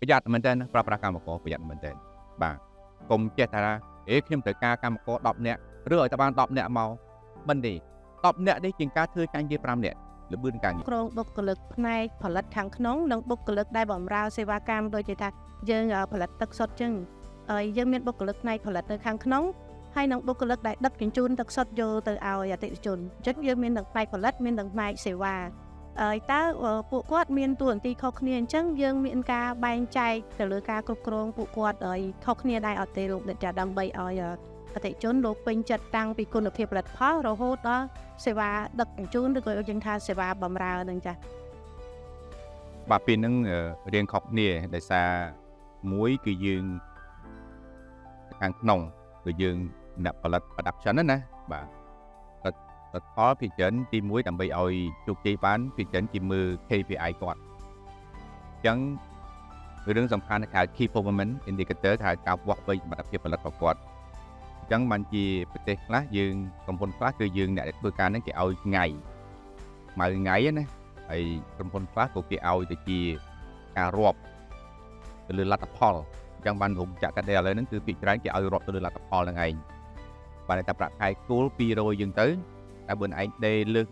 ប្រយ័ត្នមែនតើប្រើប្រាស់កម្មករប្រយ័ត្នមែនតើបាទកុំចេះថាអេខ្ញុំត្រូវការកម្មករ10នាក់ឬឲ្យតែបាន10នាក់មកមិនទេ10នាក់នេះជាងការធ្វើចាញ់គេ5នាក់លបឿនការងារ ក្រុងបុគ្គលិកផ្នែកផលិតខាងក្នុងនិងបុគ្គលិកដែលបម្រើសេវាកម្មដូចជាថាយើងផលិតទឹកសុទ្ធចឹងហើយយើងមានបុគ្គលិកផ្នែកផលិតនៅខាងក្នុងហើយនិងបុគ្គលិកដែលដឹកជញ្ជូនទឹកសុទ្ធយកទៅឲ្យអតិថិជនអញ្ចឹងយើងមានទាំងផ្នែកផលិតមានទាំងផ្នែកសេវាហើយតើពួកគាត់មានតួនាទីខុសគ្នាអញ្ចឹងយើងមានការបែងចែកទៅលើការគ្រប់គ្រងពួកគាត់ឲ្យខុសគ្នាដែរអត់ទេលោកអ្នកចាដើម្បីឲ្យអតិថិជនលោកពេញចិត្តតាំងពីគុណភាពផលិតផលរហូតដល់សេវាដឹកជញ្ជូនឬក៏យើងថាសេវាបម្រើនឹងចា៎ បាទពេលហ្នឹងរៀងខុសគ្នាដោយសារមួយគឺយើងខាងក្នុងគឺយើងអ្នកផលិត production ណាណាបាទផលិតផលភាគច្រើនទី1ដើម្បីឲ្យជោគជ័យបានភាគច្រើនគេមើល KPI គាត់អញ្ចឹងរឿងសំខាន់គេហៅ Key Performance Indicator គេហៅការវាស់វែងសមត្ថភាពផលិតរបស់គាត់អញ្ចឹងបានជាប្រទេសខ្លះយើងក្រុមហ៊ុនខ្លះគឺយើងអ្នកដែលធ្វើការហ្នឹងគេឲ្យថ្ងៃមួយថ្ងៃណាហើយក្រុមហ៊ុនខ្លះក៏គេឲ្យទៅជាការរាប់ទៅលើលទ្ធផលអញ្ចឹងបានរោងចក្រកាត់ដេរឥឡូវហ្នឹងគឺភាគច្រើនគេឲ្យរាប់ទៅលើលទ្ធផលហ្នឹងឯងបាទតែប្រាក់ខែគោល200យើងទៅតែបើឯងដេលើស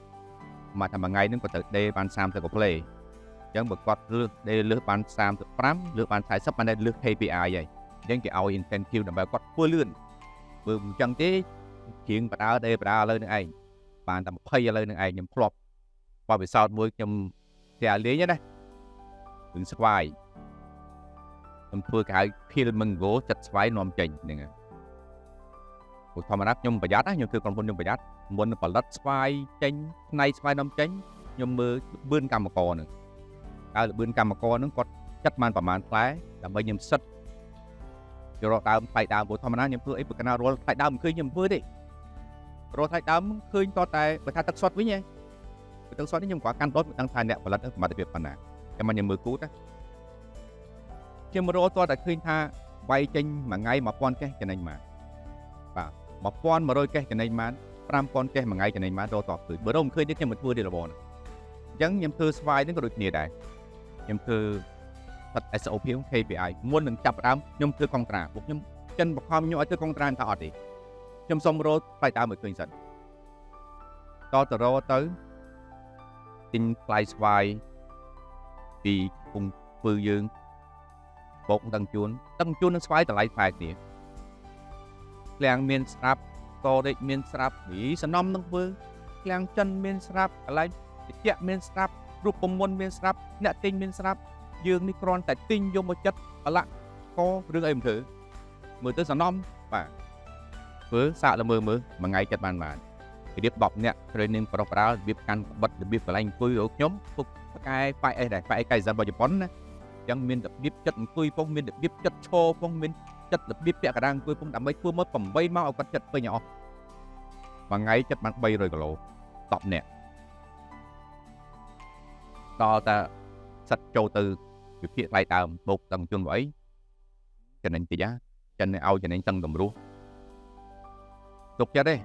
មកតែមួយថ្ងៃហ្នឹងក៏ត្រូវដេបាន30កផ្លេអញ្ចឹងបើគាត់លើសដេលើសបាន35លើសបាន40បានលើស KPI ហើយអញ្ចឹងគេឲ្យ incentive ដើម្បីគាត់ធ្វើលឿនបើមិនអញ្ចឹងទេជាងបដើដេបដើឥឡូវនេះឯងបានតែ20ឥឡូវនេះឯងខ្ញុំធ្លាប់បទពិសោធន៍មួយខ្ញុំផ្ទះលេងណានឹងស្វាយខ្ញុំធ្វើគេហៅ peel mango ចិត្តស្វាយនាំចេញហ្នឹងហើយព្រោះធម្មតាខ្ញុំប្រយ័ត្នណាខ្ញុំធ្វើក្រុមហ៊ុនខ្ញុំប្រយ័ត្នមុនផលិតស្វាយចេញផ្នែកស្វាយនាំចេញខ្ញុំមើលលបឿនកម្មករហ្នឹងតើលបឿនកម្មករហ្នឹងគាត់ចិត្តបានប្រមាណផ្លែដើម្បីខ្ញុំសិតយករកដើមថ្លៃដើមព្រោះធម្មតាខ្ញុំធ្វើអីបើកណារាល់ថ្លៃដើមមិនឃើញខ្ញុំធ្វើទេរាល់ថ្លៃដើមឃើញតតែបើថាទឹកសុទ្ធវិញហ៎បើទឹកសុទ្ធនេះខ្ញុំគ្រាន់កាន់ដុតមិនដឹងថាអ្នកផលិតសមត្ថភាពប៉ុណ្ណាតែមកខ្ញុំមើលគូតណាខ្ញុំរកតតែឃើញថាវាយចេញមួយថ្ងៃ1000កេះចំណេញមកបាទ1100កេះចំណេញបាន5000កេះមួយថ្ងៃចំណេញបានរកតឃើញបើរកមិនឃើញទេខ្ញុំមិនធ្វើទេរបរហ្នឹងអញ្ចឹងខ្ញុំធ្វើស្វាយហ្នឹងក៏ដូចគ្នាដែរខ្ញុំធ្វើផិត SOP KPI មុននឹងចាប់ផ្ដើមខ្ញុំធ្វើកុងត្រាពួកខ្ញុំចិនបខំខ្ញុំឲ្យធ្វើកុងត្រាថាអត់ទេខ្ញុំសុំរកថ្លៃដើមឲ្យឃើញសិនតទៅរកទៅទិញថ្លៃស្វាយពីពុំពើយើងបោកដឹងជួនដឹងជួននឹងស្វាយតម្លៃផ្លែគ្នាឃ្លាំងមានស្រាប់តរេកមានស្រាប់នេះសំណំនឹងធ្វើឃ្លាំងចិនមានស្រាប់កន្លែងតិចមានស្រាប់រូបមន្តមានស្រាប់អ្នកទិញមានស្រាប់យើងនេះគ្រាន់តែទិញយកមកចិត្តប្រឡាក់ករឿងអីមិនធ្វើមើលទៅសំណំបាទធ្វើសាកល្មើមើលមួយថ្ងៃចិត្តបានបានរបៀប10នាក់ training ប្រុសប្រារបៀបកាន់ក្បិតរបៀបកន្លែងអង្គុយរបស់ខ្ញុំពុកផ្កែប៉ែអីដែរប៉ែអីកៃសិនរបស់ជប៉ុនណាអញ្ចឹងមានរបៀបចិត្តអង្គុយផងមានរបៀបចិត្តឈរផងមានចិត្តរបៀបពាក់កណ្ដាលអង្គុយផងដើម្បីធ្វើមក8ម៉ោងឲ្យគាត់ចិត្តពេញអស់មួយថ្ងៃចិត្តបាន300គីឡូ10នាក់តតែសិតចូលទៅវិភាគថ្លៃដើមបូកទាំងជនអីចំណេញតិចណាចិនឲ្យចំណេញតឹងតម្រុះទុកចិត្តទេត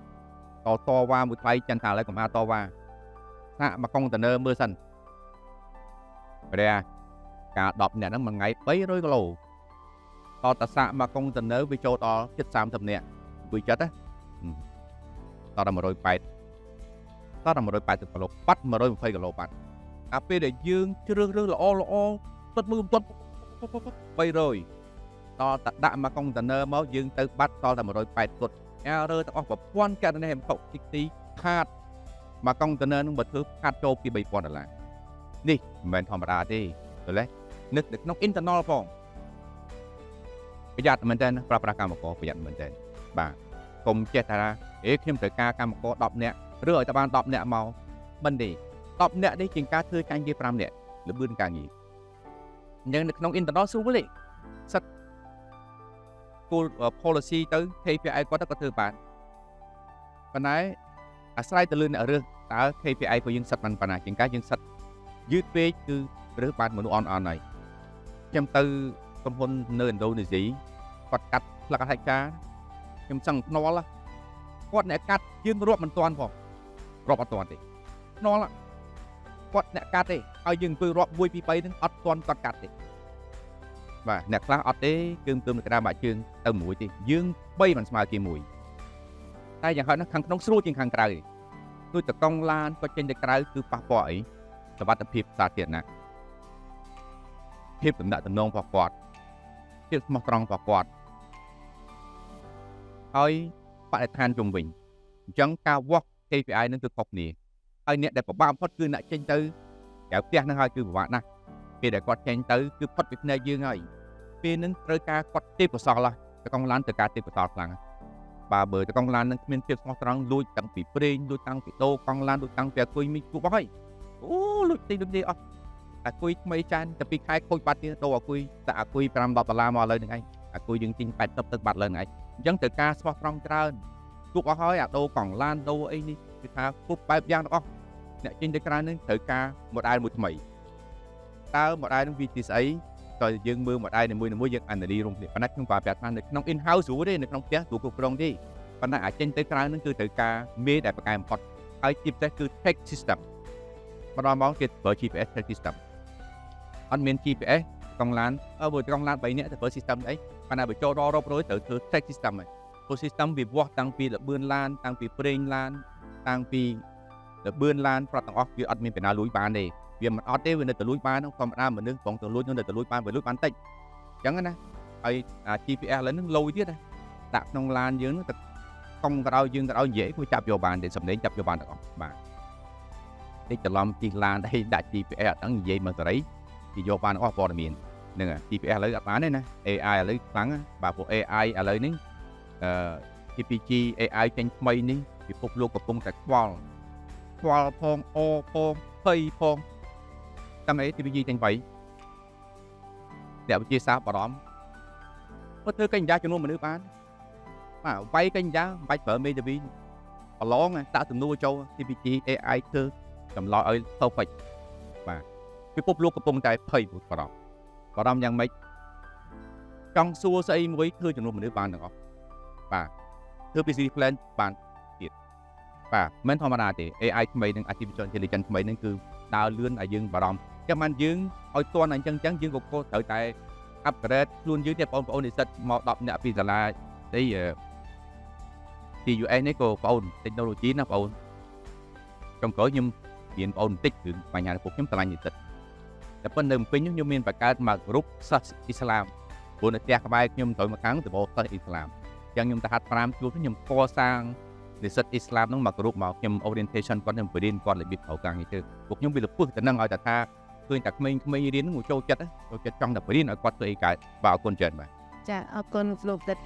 តវ៉ាមួយថ្លៃចិនថាឥឡូវកុំអាតវ៉ាសាកមកកុងតឺន័រមើលសិនព្រះការ10នាក់ហ្នឹងមួយថ្ងៃ300គីឡូតតសាកមកកុងតឺន័រវាចូលដល់ជិត30នាក់អង្គុយចិត្តណាតដល់180តដល់180គីឡូបាត់120គីឡូបាត់អាពេលដែលយើងជ្រើសរើសល្អល្អទាត់មើលទាត់300តតដាក់មកកុងតឺន័រមកយើងទៅបាត់តតែ180គត់ error ទាំងអស់ប្រព័ន្ធកណន័យហិរញ្ញតិចទីខាតមកកុងតឺន័រនឹងបើធ្វើខាតចូលពី3000ដុល្លារនេះមិនមែនធម្មតាទេយល់ទេនឹកនៅក្នុង internal ផងប្រយ័ត្នមែនតើប្រើប្រាស់កម្មករប្រយ័ត្នមែនតើបាទកុំចេះថាអេខ្ញុំត្រូវការកម្មករ10នាក់ឬឲ្យតែបាន10នាក់មកមិនទេ10នាក់នេះជាងការធ្វើការងារ5នាក់លបឿនការងារអញ្ចឹងនៅក្នុង internal ស្រួលទេសិតគោល policy ទៅ KPI គាត់ទៅក៏ធ្វើបានប៉ុន្តែអាស្រ័យទៅលើអ្នករើសតើ KPI របស់យើងសិតបានប៉ុណ្ណាជាងការយើងសិតយឺតពេកគឺរើសបានមនុស្សអន់អន់ហើយខ្ញុំទៅក្រុមហ៊ុននៅឥណ្ឌូនេស៊ីគាត់កាត់ផ្លឹកហិការខ្ញុំចង់ភ្នាល់គាត់អ្នកកាត់យើងរាប់មិនទាន់ផងរាប់អត់ទាន់ទេភ្នាល់គាត់អ្នកកាត់ទេហើយយើងអង្គុយរាប់1 2 3ហ្នឹងអត់ទាន់គាត់កាត់ទេ បាទអ្នកខ្លះអត់ទេគឺគឺមិនក្តារបាក់ជើងទៅមួយទេយើង3មិនស្មើគេមួយតែយ៉ាងហោចណាស់ខាងក្នុងស្រួលជាងខាងក្រៅដូចតកង់ឡានក៏ចេញទៅក្រៅគឺប៉ះពាល់អីសុវត្ថិភាពសាធារណៈភាពតំណាក់តំណងរបស់គាត់ភាពស្មោះត្រង់របស់គាត់ហើយបរិស្ថានជុំវិញអញ្ចឹងការវាស់ KPI នឹងគឺខុសគ្នាហើយអ្នកដែលពិបាកបំផុតគឺអ្នកចេញទៅក្រៅផ្ទះហ្នឹងហើយគឺពិបាកណាស់ពេលដែលគាត់ចេញទៅគឺផុតពីភ្នែកយើងហើយពេលហ្នឹងត្រូវការគាត់ទេពកោសលតកង់ឡានត្រូវការទេពកោសលខ្លាំងបាទបើតកង់ឡាននឹងគ្មានភាពស្មោះត្រង់លួចតាំងពីប្រេងលួចតាំងពីដូកង់ឡានលួចតាំងពីអាគុយមីគូបោះហើយអូលួចទីលួចទីអស់អាគុយថ្មីចានតែពីខែខូចបាត់ទៀតដូអាគុយតែអាគុយ5 10ដុល្លារមកឥឡូវហ្នឹងឯងអាគុយយើងទិញ80ទៅបាត់លើហ្នឹងឯងអញ្ចឹងត្រូវការស្មោះត្រង់ច្រើនគប់អស់ហើយអាដូកង់ឡានដូអីនេះគឺថាគ្រប់បែបយ៉ាងទាំងអស់អ្នកចេញទៅក្រៅហ្នឹងត្រូវការ model មួយថ្មីតើ model ហ្នឹងវាជាស្អីតើយើងមើល model នីមួយៗយើង analyze រួមគ្នាប៉ុន្តែខ្ញុំក៏ប្រាប់ថានៅក្នុង in house ស្រួលទេនៅក្នុងផ្ទះស្រួលគ្រប់គ្រងទេប៉ុន្តែអាចចេញទៅក្រៅហ្នឹងគឺត្រូវការមេដែលប្រកែបំផុតហើយជាពិសេសគឺ tech system ម្ដងមកគេប្រើ GPS tech system អត់មាន GPS កង់ឡានអើបើកង់ឡាន3នាក់ទៅប្រើ system អីប៉ុន្តែបើចូលដល់រាប់រយត្រូវធ្វើ tech system ហើយព្រោះ system វាវាស់តាំងពីល្បឿនឡានតាំងពីប្រេងឡានតាំងពីល្បឿនឡានប្រត់ទាំងអស់វាអត់មានបណ្ណាលួចបានទេវាមិនអត់ទេវានៅតែលួចបានធម្មតាមនុស្សបងទៅលួចនៅតែលួចបានវាលួចបានតិចអញ្ចឹងណាហើយអា GPS ឥឡូវហ្នឹងលយទៀតណាដាក់ក្នុងឡានយើងទៅកង់ក៏ដោយយើងក៏ដោយនិយាយគួរចាប់យកបានទេសំឡេងចាប់យកបានទាំងអស់បាទតិចច្រឡំជិះឡានអីដាក់ GPS អត់ដឹងនិយាយមកសេរីគេយកបានអស់ព័ត៌មានហ្នឹង GPS ឥឡូវអត់បានទេណា AI ឥឡូវខ្លាំងបាទពួក AI ឥឡូវនេះអឺ TPG AI ចេញថ្មីនេះពិភពលោកកំពុងតែខ្វល់ខ្វល់ផងអផងភ័យផងតាមអី TPG ចេញបីអ្នកវិទ្យាសាស្ត្របារម្ភគាត់ធ្វើកិច្ចការជំនួសមនុស្សបានបាទវាយកិច្ចការមិនបាច់ប្រើមេធាវីប្រឡងដាក់សំណួរចូល TPG AI ធ្វើចម្លើយឲ្យ perfect បាទពិភពលោកកំពុងតែភ័យបារម្ភបារម្ភយ៉ាងម៉េចចង់សួរស្អីមួយធ្វើជំនួសមនុស្សបានទាំងអស់បាទធ្វើ business plan បានទៀតបាទមិនធម្មតាទេ AI ថ្មីនិង artificial intelligence ថ្មីនឹងគឺដើរលឿនឲ្យយើងបារម្ភចាំបានយើងឲ្យតន់អញ្ចឹងយើងក៏ត្រូវតែ upgrade ខ្លួនយើងទៀតបងប្អូននិស្សិតមក10នាក់ពីសាលាអី TUS នេះក៏បង technology ណាបងចុងក្រោយខ្ញុំរៀនបងបន្តិចគឺបញ្ហាពួកខ្ញុំស្រឡាញ់និស្សិតតែប៉ុន្តែនៅភ្នំពេញខ្ញុំមានបង្កើតមកក្រុមសិស្សអ៊ីស្លាមព្រោះនៅផ្ទះក្បែរខ្ញុំត្រូវមកខាងដំបូងសិស្សអ៊ីស្លាមអញ្ចឹងខ្ញុំទៅហាត់ប្រាំជួបខ្ញុំកសាងនិស្សិតអ៊ីស្លាមហ្នឹងមកក្រុមមកខ្ញុំ orientation គាត់ខ្ញុំបរៀនគាត់របៀបត្រូវការងារធ្វើពួកខ្ញុំវាលពឹសទៅនឹងឲ្យតែថាឃើញតែក្មេងៗរៀនហ្នឹងចូលចិត្តចូលចិត្តចង់តែបរៀនឲ្យគាត់ធ្វើអីកើតបាទអរគុណច្រើនបាទ ចាអរគុណលោកតិត